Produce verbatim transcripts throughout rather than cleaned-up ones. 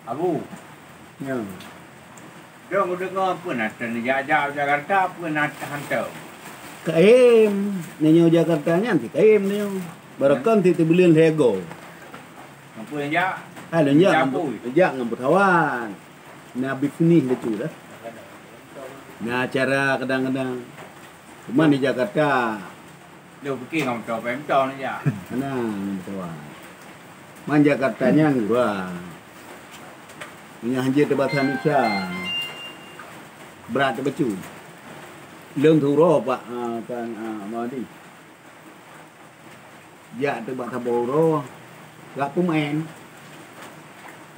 Abu. Ya. Dong udeungoe peue na teuh jak-jak Jakarta, peue na teuh hantom. Kaem, neunyoe Jakarta nyan si kaem neunyoe. Baroekon si teubileuen lhèe goe. Ngon peue jak? Ha, lôn jak ngon, jak ngon pesawat. Na bisnis bacut dah. Na acara kadang-kadang. Cuma di Jakarta. Lôn pike ngon moto, pakai moto neujak. Hana, ngon pesawat. Man Jakarta nyan gura. Meunyoe hanjeuet teubasa Indonesia, brat teuh bacut. Lôn siuroe bak, ah, kan, ah, Maudi. Jak teuk bak saboh uroe, gak peumaén.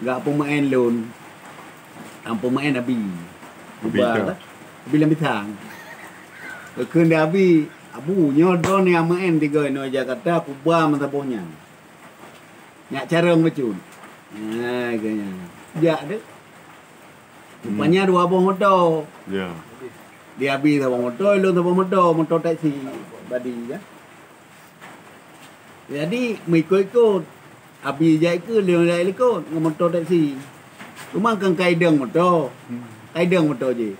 Gak peumaén lôn. Lam peumaén Abi. Abi Uba tu. Kan? Abi lam pisang. Geukheun di Abi, "Abu, nyoe droeneuh nyang maén tiga inoe Jakarta, kuba meusaboh nyan." Nyak carông bacut. Nah, geukheun nyan. Jak deh. Hmm. Rupanya dua boh moto. Ya. Di Abi saboh moto, lôn saboh moto, moto teksi. Badi kan. Jadi, meuikot-ikot. Abi jak ikot, lôn jak likot ngon moto teksi. Cuma kan ka idong moto. Hmm. Ka idong moto jih.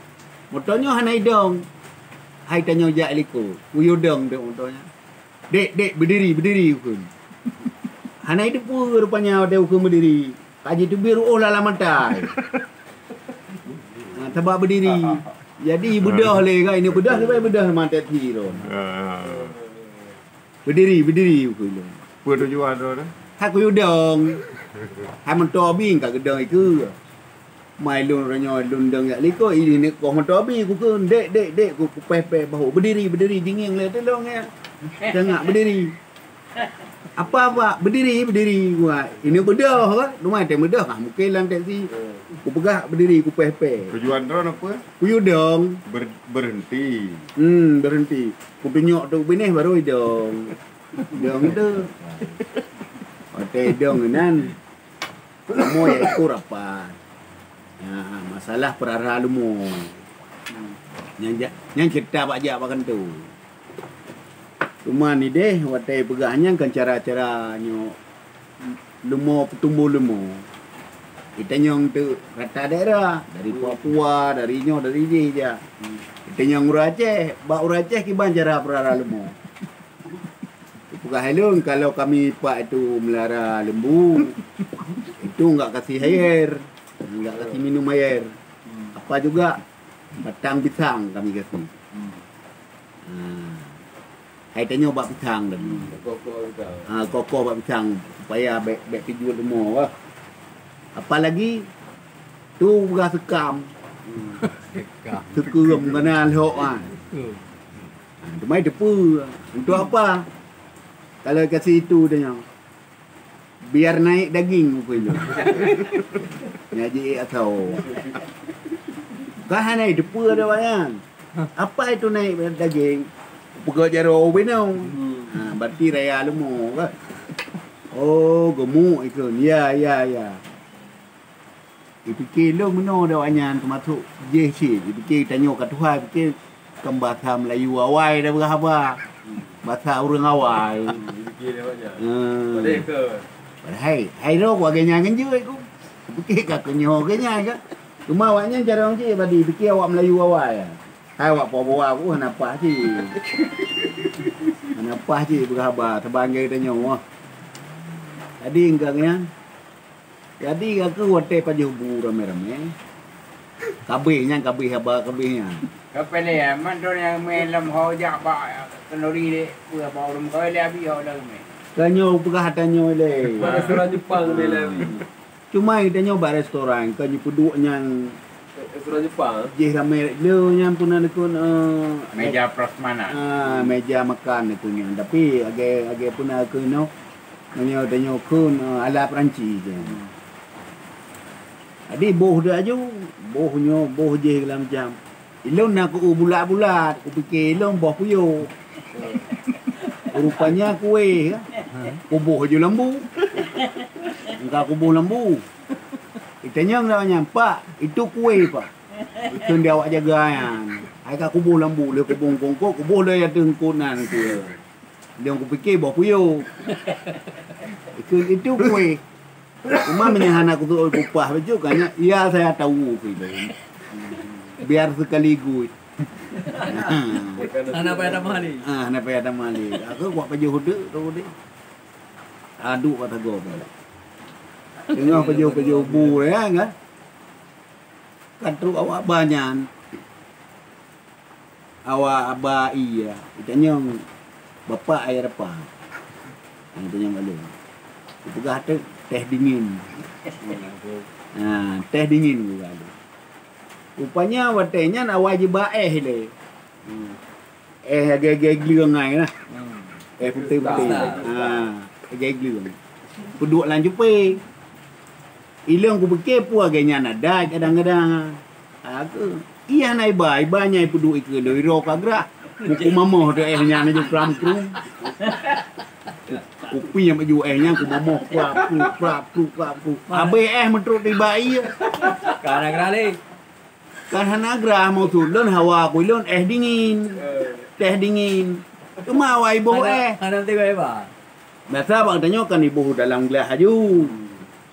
Moto nyoe hana idong. Hai tanyoe jak likot. Kuyue dong dek moto nyan. "Dek, dek, berdiri, berdiri," kukheun. Hana jiteupeue rupanya watèe kukheun berdiri. Ka jiteubiet ruoh lam mata. Ha, sabab berdiri. Jadi, beudôh lé kan, ini beudôh, sabab beudôh mata teksi tu. Ah. "Berdiri, berdiri," kukheun. Peue tujuan droe tu? Hai kuyue dong. Hai moto Abi ka geudong ikeue. Mai lôn uroe nyoe lôn dong jak likot, ini koh moto Abi kukheun, "Dek, dek, dek," ku, kupéh-péh bahu. "Berdiri, berdiri," jingieng lé tulông ya. Tengah berdiri. "Apa, Pak?" "Berdiri, berdiri," kuat. Ini beudôh kan? Rumah teh beudôh. Ah, mungkin lam teksi. Kupeugah berdiri, kupéh-péh. Tujuan droe apa? Kuyue dong. Ber-, berhenti. Hmm, berhenti. Kutunyok tu binéh baru idong. Dong tu. Watèe idong nan. Leumo jak ikot rapat. Ya, masalah peurara leumo. Nyan jak, nyan ceurita bak jak bak kantô. Cuma nideh watèe peugah nyan kan cara-cara nyoe leumo peutumboh leumo. Itanyong teuk rata daerah, dari Papua, dari nyoe, dari jih jak. Itanyong ureueng Aceh, bak ureueng Aceh kiban cara peurara leumo. Peugah lôn, kalau kami pak itu melara lembu, itu enggak kasih air, enggak kasih minum air. Apa juga batang pisang kami kasih. Ha. Hai tanyoe bak pisang tadi. Ha, kokoh bak pisang supaya bèk, bèk pijuet leumo bah. Apalagi tu peugah seukam. Seukam. Seukeuem keunan lhok ah. Ha, teuma jiteupeue, untuk apa? Kalau kasih itu dia nyoe. Biar naik daging, buku itu. Nyan jih asau. Kan hana jiteupeue awaknyan. Apa itu naik daging? Peugöt jaroe ubé nyoe. Ha, berarti raya leumo kan? Oh, gemuk itu. Ya, ya, ya. Jipike lôn meunoe awaknyan teumasok jih cit. Jipike tanyoe ka tuha, jipike kan basa Melayu awai dah beurah haba. Basa ureueng awai. Jipike lé awaknyan. Hmm. Padahai ke? Padahai, hai droe ku lagèe nyan ngon jeuet ku. Jipike ka keu nyoe lagèe nyan ka. Cuma awaknyan carông cit badi, jipike awak Melayu awai. Hai awak Papua ku hana paih cit. Hana paih cit beurah haba, teubangai tanyoe. Jadi, engkang nyan, Jadi, ka kheueh watèe pajoh bu ramè-ramè. Kabéh nyan, kabéh haba kabéh nyan. Ka pilih, man droeneuh nyang mè lom ho jak bak kenduri dek, peue bak ureueng kawé lé abi ho lom mè. Ka nyoe peugah ata nyoe lé. Bak restoran Jepang mè lé abi. Cuma ita nyoe bak restoran, ka jipeuduek nyan. Restoran Jepang? Jih ramè lé nyan puna deukon, eh, meja prasmanan. Ah, meja makan deukon nyan. Tapi lagèe, lagèe puna keunoe. Meunyoe tanyoe kheun, eh, ala Perancis nyan. Jadi boh teuh aju, boh nyoe, boh jih segala macam. Ilôn na keu bulat-bulat, kupike ilôn boh puyôh. Rupanya kueh, kan? Kuboh aju lam bu. Engka kuboh lam bu. Itanyong dak nyan, "Pak, itu kueh, Pak." Kheun di awak jaga nyan. Hai ka kuboh lam bu, lheueh kuboh kongkot, kuboh lé ateueh eungkôt nan kueh. Lôn kupike boh puyôh. Kheun itu kueh. Cuma meunyoe hana kuseuôt kupah bacut, kan nyan, ya saya tahu gitu. Biar sekaligus. Hana payah tamah lé. Ah, hana payah tamah lé. Aku kuat pajoh udeuek tu deh. Aduk bak tagoe pun. Teungoh pajoh-pajoh bu ya kan. Ka trok awak ba nyan. Awak ba iya. Itanyong, "Bapak, air apa?" Ha, itanyong bak lôn. Kupeugah, "Teh, teh dingin." Ha, teh dingin, kupeugah lôn. Rupanya watèe nyan awai jiba éh lé. Hmm. Éh agèe-agèe gleueng ai lah. Hmm. Éh putéh-putéh. Pasta. Ha, agèe gleueng. Peuduek lam cupé. Ilôn kupike peue agèe nyan adat kadang-kadang. Aku, iya na iba, iba nyan peuduek ikeue lôn, iro ka grah. Kuku mamoh tu éh nyan laju kram-krum. Kupi nyang baju éh nyan kumamoh, krap, krup, krap, krup, krap, krup. Habéh éh meutrok tiba iya. Ka na grah lé. Kan hana grah, maksud lôn hawa ku lôn éh dingin. Eh. Teh dingin. Cuma awai iboh éh. Hana, hana tiba-tiba. Biasa bak tanyoe kan iboh dalam gelah aju.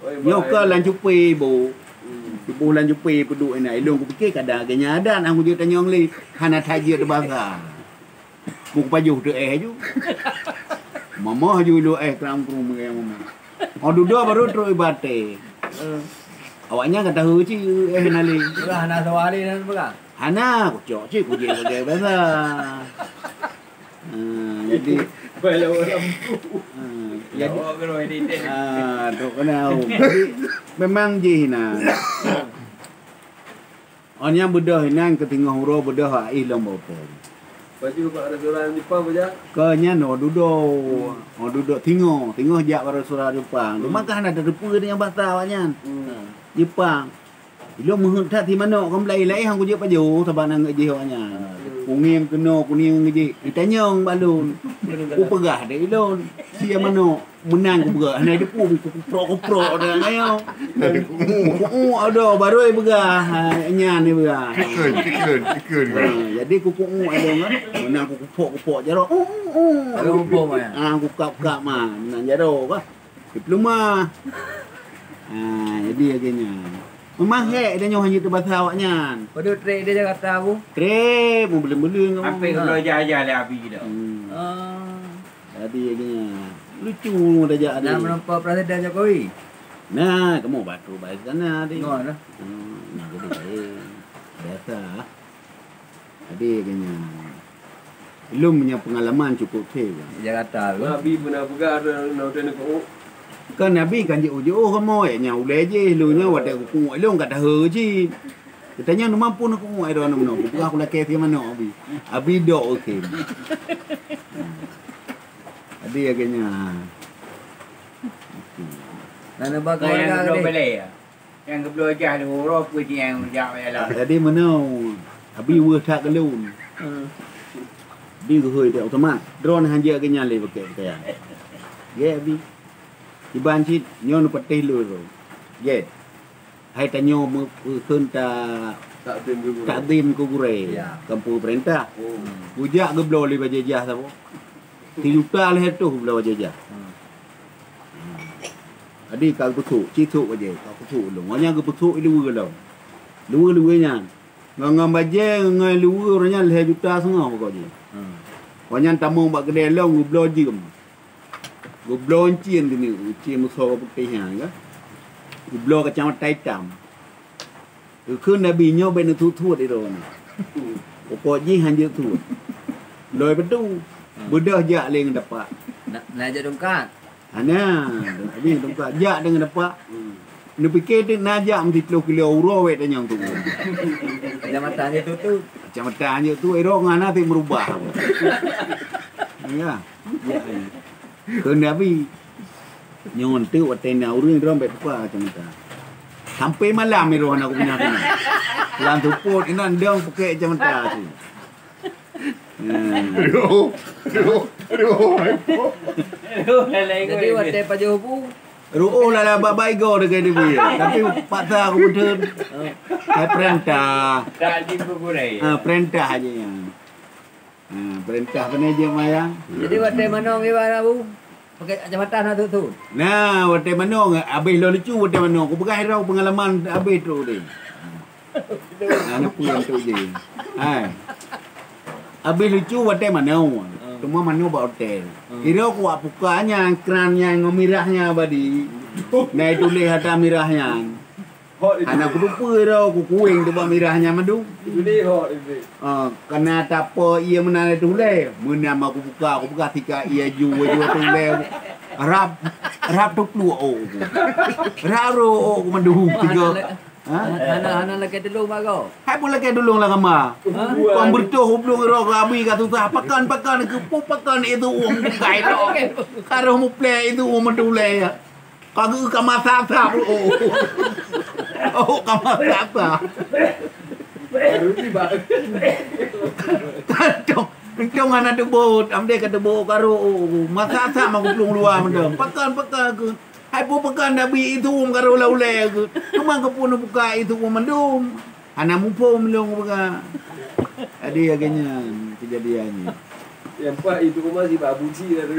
Oh, iboh. Nyoe ka lam cupé iboh. Hmm. Iboh lam cupé peuduek inan. Ilôn kupike kadang agèe nyan adat, hana kujeuet tanyong lé. Hana that jeuet basa. Mupajoh teu éh aju. Mamoh aju ilôn éh kram-krum ngon mamoh. Oh, dudoe baru trok iba teh. Eh. Awaknyan ka tahu cit éh na lé. Peugah hana sawa lé nan peugah. Hana, kucok cit kujék lagèe biasa. Ah, jadi, ah, jadi, ah, trok keunan. Jadi, memang jih na. Oh, nyan beudôh inan keu teungoh uroe beudôh ai lom bopon. Baju bak restoran Jepang bajak? Keu nyan, oh, dudoe. Hmm. Oh, dudoe tingoh. Tingoh jak bak restoran Jepang. Hmm. Cuma ka hana tateupeue deungon basa awaknyan. Hmm. Jepang. Ilôn meuheuet that si manok, kon beulai-lai han kujeuet pajoh, sabab na ngeujih awaknyan. Hmm. Kungieng keunoe, kungieng ngeujih. Itanyong bak lôn. Kupeugah deh ilôn. Sia manok. Meunan kupeugah, hana jipeubuet, kuprok-kuprok dah nyoe. Ku'uk ada, baru ipeugah, ha, nyan ipeugah. Ikun, ikun, ikun. Ha, jadi kuku'uk ada kan. Meunan kukuprok-kuprok jaroe. Uh, uh, uh. Ada umpung, ya? Ha, kukap-kap mah, meunan jaroe kan. Diploma. Ha, jadi akhirnya. Memang hek dia nyoh hanya teubasa awaknyan. Padahal trek dia Jakarta, Bu? Trek, mau beleng-beleng. Hampir ha. Keudroe jah-jah lé abi dah. Hmm. Ah. Jadi, dia lucu dah jak. Nah, dia menempa Presiden Jokowi. Nah, kamu batu baik sana, dia. Ngoh, nah. Hmm, nah, jadi baik. Biasa. Jadi, dia, lom punya pengalaman cukup sih. Jakarta tu. Nabi pernah pegang ada, ada, ada, ada, Kan Nabi kan jiôh-jiôh kamoe, nyang ulèe jih, lôn nyoe watèe kuku lôn ka tahe cit. Geutanyong, "Numa pun kuku ai droeneuh meunoe?" Kupeugah, "Kulakèe sie manok, Abi." Abi dok, oke. Jadi, akhirnya. Nah, nampak Kau yang keluarga kedua tadi. Balai ya? Nyang geubloe jah di uroe peue nyang jak bak jalan. Jadi meunoe, Abi weueh that keu lôn. Hmm. Abi geuhôi that, "Utomat, droeneuh hanjeuet keu nyan lé pakèk pakaian." Gèt Abi. Iban cit nyoe neupatéh lôn. Gèt. Hai tanyoe meukheun ta-, takzim keu gurèe. Takzim keu gurèe. Ya. Kampung peurintah. Oh. Geujak geubloe lé bajèe jah saboh. Sijuta lhèe reutôh geubloe bajèe jah. Hmm. Jadi ka geupeusôk, cit sôk bajèe, ka peusôk lom. Awaknyan geupeusôk i luweue lom. Luweue-luweue nyan. Ngon, ngon bajèe, ngon luweue awaknyan lhèe juta seungoh pokok jih. Hmm. Awaknyan tamong bak keudè lom, geubloe jeuem. Geubloe euncien keuneuk, euncien meusoe putéh nyan kan. Geubloe kacamata itam. Geukheun Nabi nyoe bèk neusuet-suet di droeneuh. Pokok jih hanjeuet suet. Lôi padum. Hmm. Beudôh jak lé ngon tapak. Na, na jak tungkat? Hana, Nabi tungkat. Jak deungon tapak. Hmm. Neupiké teuk na jak meusiplôh kilo uroe wèt tanyong tu. Kacamata hanjeuet tu tu. Kacamata hanjeuet tu, ero ngon hana teuk meurubah. Ya. Ya. Kheun Nabi. Nyoe teuk watèe na ureueng droe bèk tuka kacamata. Sampai malam iro hana kupeugah keunoe. Lam seupôt inan dong pukèk kacamata tu. Hmm. Aduh, aduh, aduh, aduh. Jadi watèe pajoh bu. Ruoh lala bak baigo dekat dia. Tapi paksa aku betul. Hai perintah. Tak dipergulai. Ha, perintah aja ya. Ha, perintah kena je mayang. Jadi watèe manoe ngiwa bu. Pakai kacamata na tu tu. Nah, watèe manoe, abéh lôn lucu watèe manoe. Kupeugah droe peungalaman abéh tu deh. Nah, na peue nyang tu je. Hai. Abéh lucu watèe manoe. Hmm. Teuma manoe bak hotel. Hmm. Kira kuwak buka nyan, kran nyan ngon mirah nyan badi. Na tuléh ata mirah nyan. Hana kutupeue droe, kukueng teubak mirah nyan mandum. Itu deh, hok, itu deh. Ah, kana tapo ié meunan lé tulèe. Meunan ma kubuka, kubuka sika ié ju, ju tulèe. Rab, rab tupluek ôk ku. Rab ro ôk ku mandum tiga. Ha? Hana, hana lakèe tulông bak goe. Hai pun lakèe tulông lam kama. Ha? Kon beureutoh ublueng droe keu abi ka susah. Pakon, pakon, keu peue pakon itu ueng bukai droe. Ka roh muplè itu ueng meutulèe. Ka geu ka masak-sak, oh. Oh, ka masak-sak. Baru tiba. Entong, entong hana teubot, amdeh ka teubot karo, oh. Masak-sak mah kuplueng luwa mantong. Pakon, pakon keu. Hai peue pakon Nabi itu um karo la ulèe keu. Teuma keu peue neubuka itu um mandum. Hana muphom lôn buka. Jadi lagèe nyan kejadian nyan. Yang pak itu rumah si Pak Abuji lah tu.